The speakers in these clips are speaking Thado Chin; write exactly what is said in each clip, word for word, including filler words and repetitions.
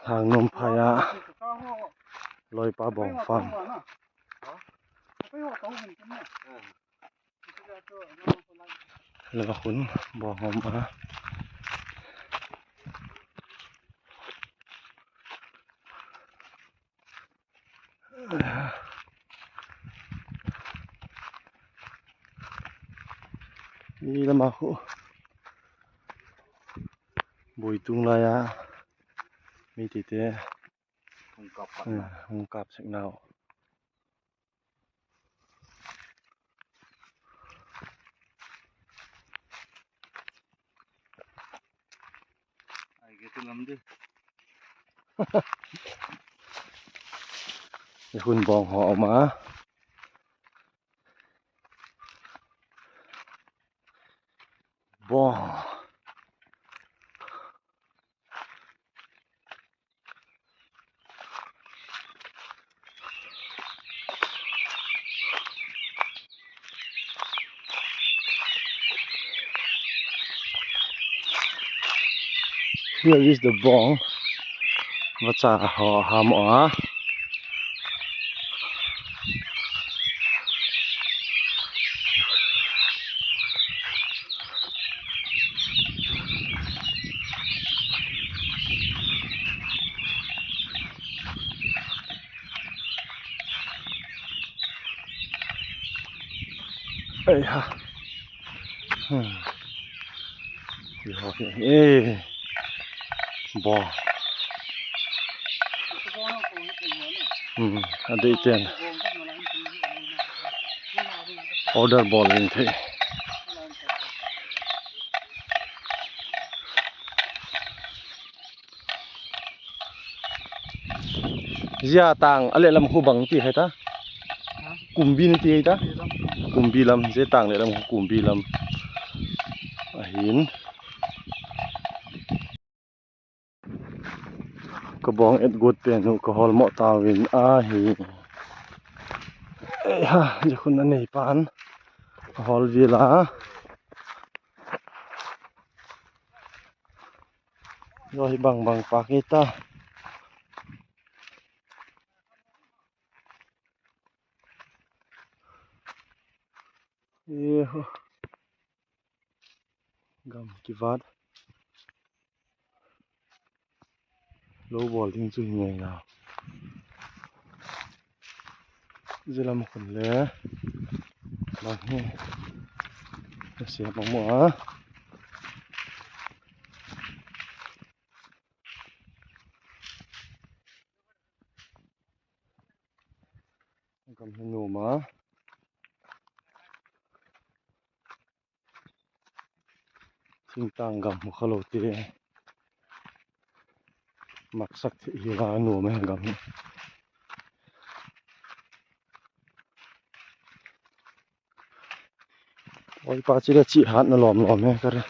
Hangnom phai a Loipa Bong farm. Leva khun bong hom a. Hi lama khu boi tung lai a mi tite hung kap, eh, hung kap sek nau. Ai, ke tu ngam de. Hi khun bong ho ma. Bong. Here is the bong. Vacha ho ham a. Ei ha. Hmm. Hi ho hi. Eh. Bong. Hmm, adei ten. Order bol in thei. Zia tang a le lam khu bang ti hai ta. Kumbi ni ti hai ta. Kumbi lam, zia tang le lam khu Kumbi lam. Ahin. Ka bong et got pen u ka hol mo tauvin ahi. Ei ha, zia khun anei pan. Ka hol vila. Zo hi bang bang pa kita. Yeho. Gam kivat. Lou bol ding chu hi ngai na. Zia lam khun le. Bang hi. Ka se bang mo a. Gam hi nom a. Thingtang gam mu kha lou te. Maksak thei hi la nom e gam hi. Oi, pa chi le chi hat na lom lom e ka re.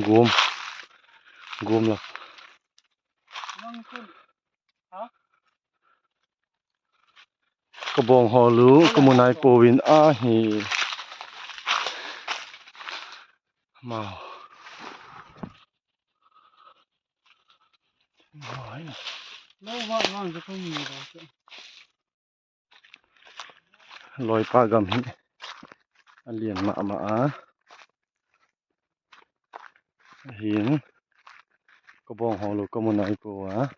Gum. Gum la. Ka bong hol u, ka mu nai pouvin ahi. Mau. Mau hai na. Loipa gam hi. Alian mama a. Ahin. Ka bong hol u ka mu nai pou a.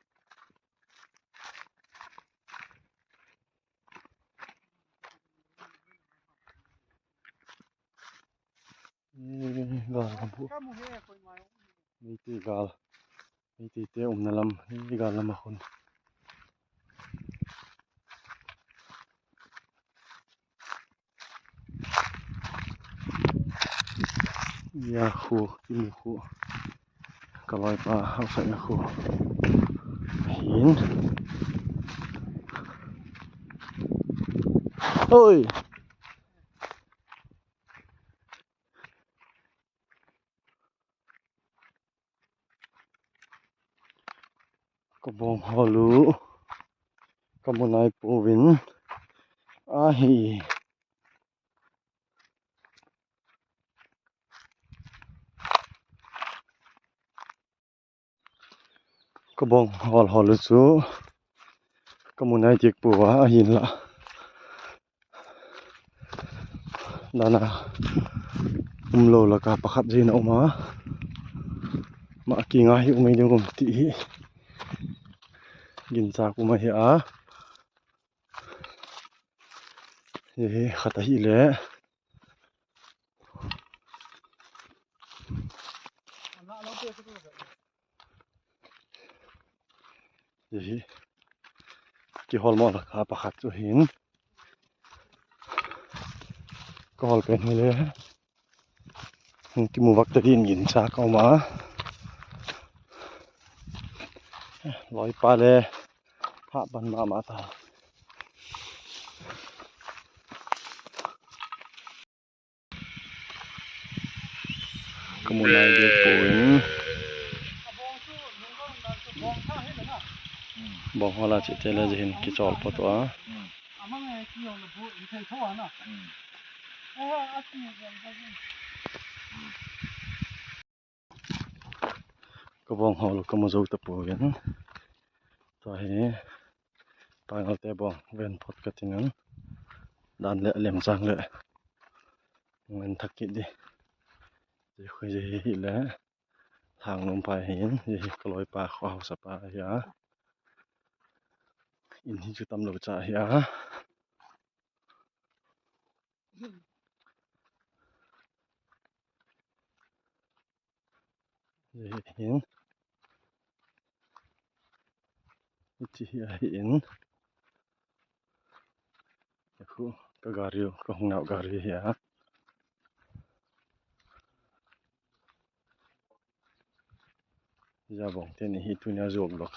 Gal gam hu. Meitei gal. Meitei te umna lam. Gal lam a khun. Ia khu, kimu khu. Ka loipa hausa ia khu. Hin. Oi. Kabong hol u kamu nai pouvin ahi. Kabong hol hol u chu kamu nai dek pouva ahinla. Dana umlou laka pakhat jin a um a. Ma kinga hi um ei ding um ti hi. Ginchak um ahi a. Hi khat ahi le. Hi kihol mo laka pakhat chu hin. Kahol pen hi le. Kimu vak ta din ginchak a um a. Loipa le. Ha ban mama ta. Kamu nai dek pouvin. Bong hola chite le jin kichol po to a. Kabong hol kamu jou ta pouvin. Tua hi Pangal te bong ven phot katin. Dan le lemchang le ngen thak kit di. Jeh khu jeh hi le Lhangnom pa hin, jeh hi kaloipa kho haosa pa hi a. In hi chu tamlou cha hi a. Jeh hin. Hiche hi ahin. Khu ka gari u, kahung nau gari hi a. Jabong teni hi tunia jok lok.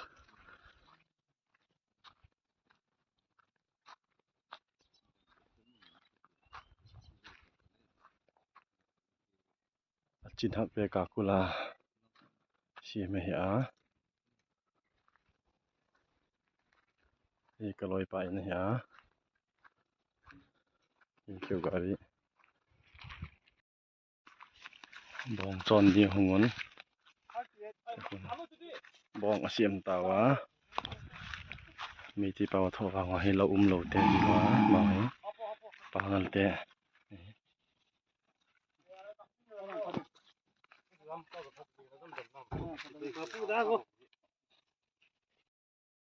Achin hak pe ka kula. Siem ahi a. Hi kaloipa in ahi a. Hi keu gari. Bong chon ding hung un. Bong asiem tauva. Meitei pau tho vang hi lou umlou te ding a. Mau hi. Pangal te.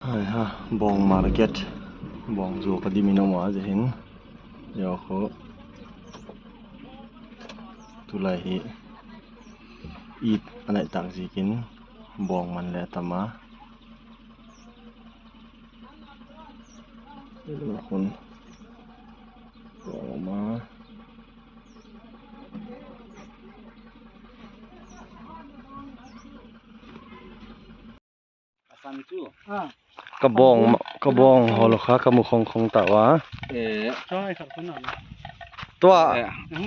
Hai ha, bong market. Bong jo ka dimin a um a jeh hin. Yo khu. Tulai hi. It anai tak jikin. Bong man le tama. Lo khun. Bong ma. Kabong, kabong hol u kha kamu khong khong tauva. Eh. Tua.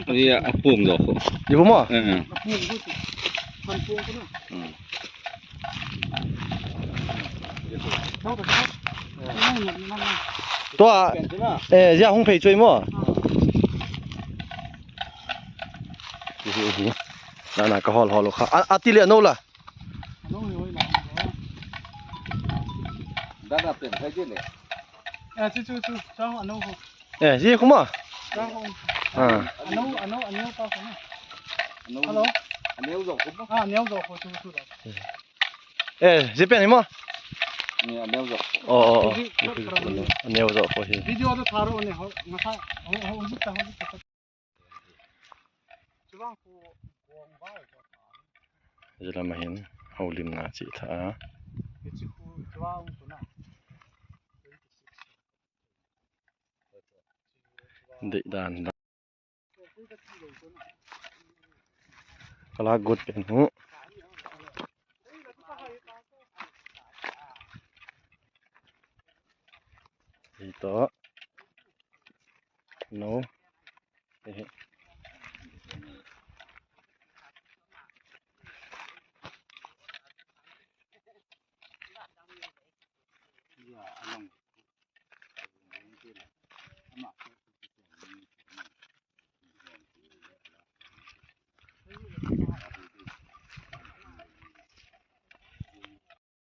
Eh, ya, apum jo khu. Di pum mo? Eh, eh. Tua. Eh, ya hung phei choi mo. Nana kahol hol u kha. A, ati le no la. Dada pen khai je le. Eh, chu, chu, chu, chang ano ho. Eh, ji kuma. Chang ho. Ah. Ano, ano, ano pa ko na. Ano. Hello. Ano jo ko. Ah, ano jo ko, chu, chu da. Eh, ji pen hi mo. Ni ano jo ko. Oh, oh, oh. Ji, ji, ji, ano jo ko hi. Video to tharo ne ho, ngasa, ho, ho, ho, ji ta, ho, ji ta. Jilama hin houlimna cheh tha a. Deih dan. Kala got pen hu. Hito. No. Ehe.